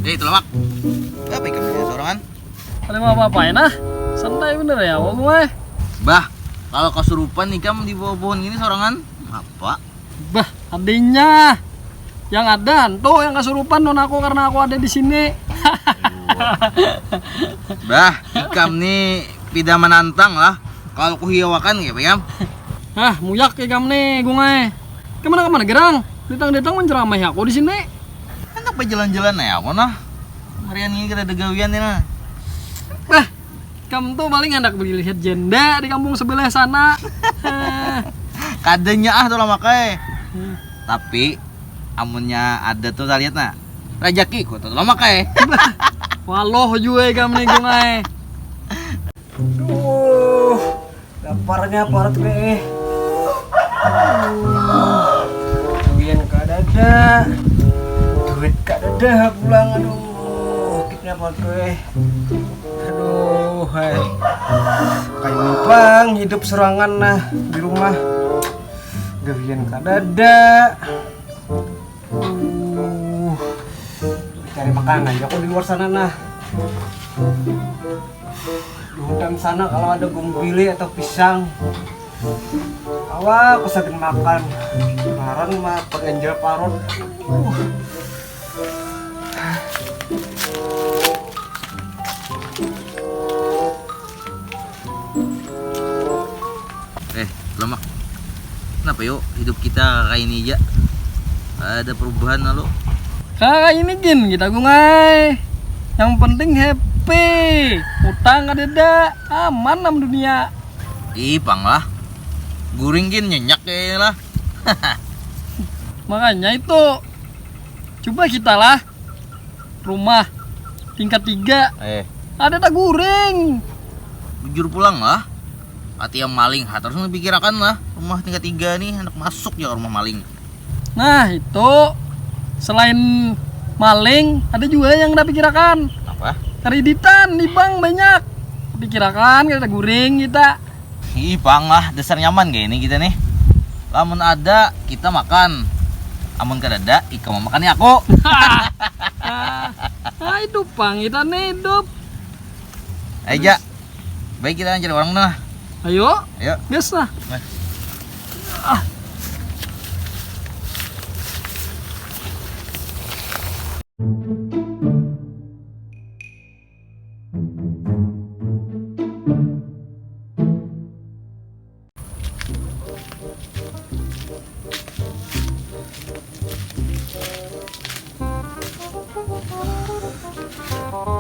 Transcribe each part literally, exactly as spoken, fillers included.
Eh, itu lemak. Apa ikam di sini sorangan? Ada apa-apa ya nah? Santai bener ya, wong gue. Bah, kalau kesurupan ikam di bawah pohon ini sorangan, apa? Bah, adanya yang ada hantu yang kesurupan non aku karena aku ada di sini. Bah, ikam nih tidak menantang lah. Kalau kuhiawakan ya, Payam. Hah, muyak ikam nih, Gungai. Kemana kemana gerang? Datang-datang menceramai aku di sini. Anak berjalan-jalan ya, apa nah? Harian ini kita ada gawian nih nah. Bah, kamu tuh paling hendak beli lihat janda di kampung sebelah sana. Kadanya ah tuh lah makai. Tapi amunnya ada tuh saya lihat nah. Rajakiku tuh lah makai. Waloh jua ikam nih, Gungai. Duh, laparnya parut gue. Duit kadada. Duit kadada pulang, aduh. Sakitnya parut gue. Aduh, hai. Kayak numpang hidup serangan nah di rumah. Gawian kadada. Uh, cari makan aja aku di luar sana nah. Di hutan sana kalau ada gumbili atau pisang. Awak aku sagan makan. Kemarin mah paganjal parut. Uh. Eh, lemak. Kenapa yuk hidup kita kayak ini aja? Ada perubahan lalu. Kayak ini gin kita gungai. Yang penting happy. Utang ada dah. Aman nam dunia. Ih, pang lah. Guring gin nyenyak kayaknya lah. Makanya itu. Coba kita lah. Rumah tingkat tiga. Eh. Ada tak guring. Bujur pulang lah. Hati yang maling, ha, terus pikirakan lah. Rumah tingkat tiga nih, anak masuk ya rumah maling. Nah, itu selain maling, ada juga yang kita pikirakan. Apa? Kreditan di bank banyak. Pikirakan kita guring kita. Ih, pang lah, dasar nyaman kayak ini kita nih. Lamun ada, kita makan. Amun kadada, ikam memakannya aku. Ah, itu pang kita nih hidup. Aja. Baik, kita cari orang nah. Ayo. Ayo. Gas lah. Nah. Ah.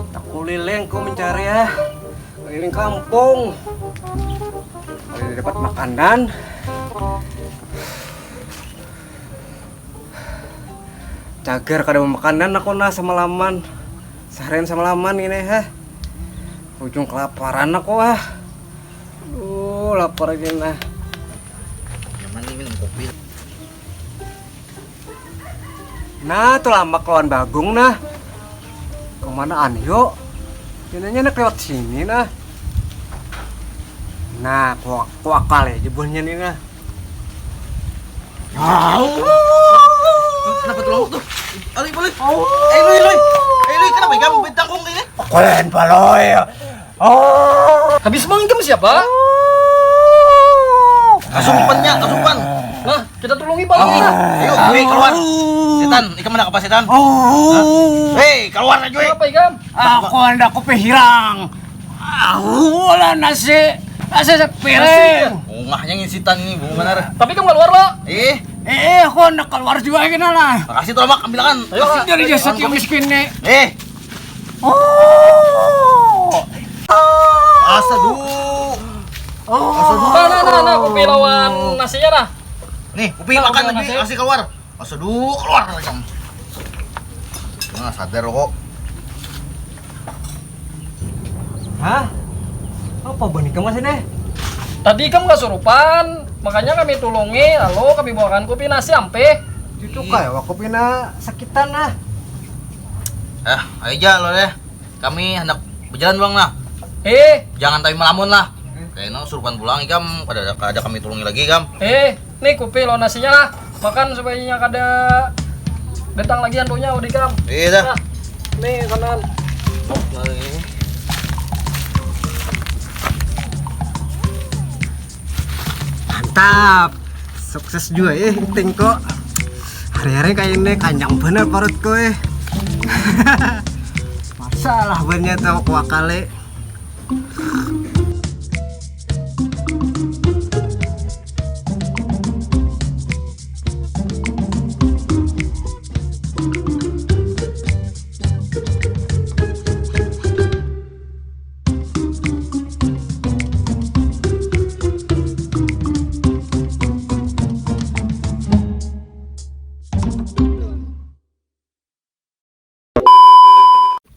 Takuliling ku mencari ya, keliling kampung. Kada dapat makanan. Cagar kada makanan aku nah semalaman. Seharian semalaman ini ha. Ujung kelaparan aku ah. Aduh, lapar gini nah. Nyaman nih minum kopi. Nah, tuh lamak lawan Bagung nah. Kemanaan yuk? Ini nak lewat sini nah. Nah, kuak kuak kali aja buahnya nih nah. Kenapa tuh lamak tuh? Alih, balik. Eh, Lui, Lui. Eh, Lui, kenapa ikam bentangkung ini? Kalian paloi. Oh. Habis mang ikam siapa? Kasumpannya, kasumpan. Nah, Kita tulungi, Pak. Ayo, hei, keluar. Setan, ikam handak apa, setan? Oh. Hei, keluar aja, weh. Apa ikam? Aku handak kupi hilang. Aku lah nasi, nasi sepiring. Ungahnya ngin setan ini, bunga benar. Tapi ikam keluar, Pak. Eh, eh, aku handak keluar juga gini lah. Makasih tuh, Mak, ambilakan. Ayo, Pak. Dari jasad yang miskin nih. Eh. Oh. Asa dulu. Oh. Asa dulu. Nah, nah, nah, nah, kupi lawan nasinya, nah. Nih, kupi makan lagi, kasih keluar. Asa dulu keluar ikam. Nah, sadar kok. Hah? Apa benih ikam masih nih? Tadi ikam kasurupan, makanya kami tulungi, lalu kami bawakan kupi nasi ampih. Itu kayak aku pina sakitan ah. Eh, ayo aja lo deh. Kami hendak berjalan pulang lah. Eh, jangan tapi melamun lah. Kayaknya surupan pulang ikam, kada ada, kada kami tulungi lagi ikam. Eh, nih kupi lo nasinya lah. Makan supaya kada datang lagi hantunya udah ikam. Iya dah. Nah, nih kanan. Mantap. Sukses juga eh ting kok. Hari-hari kayak ini kanyang bener perutku eh. Masalah banyak tau kuah kali.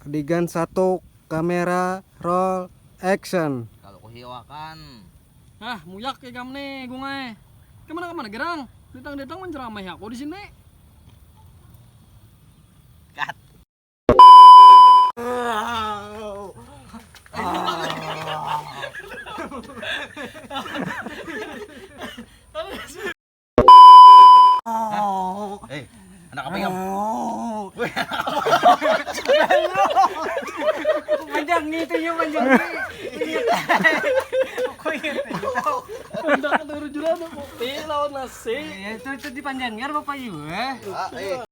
Adegan satu, kamera roll action. Kalau kuhiwakan. Ah, muyak ikam nih, Gung ai. Kemana kemana gerang? Datang-datang menceramai aku di sini. Cut. Eh, anak apa ikam? Panjang nih itu ya, panjang nih. Kuyut. Hendak turun jurang kopi lawan nasi. Ya, itu itu dipanjangkan bapak juga. Ah, eh.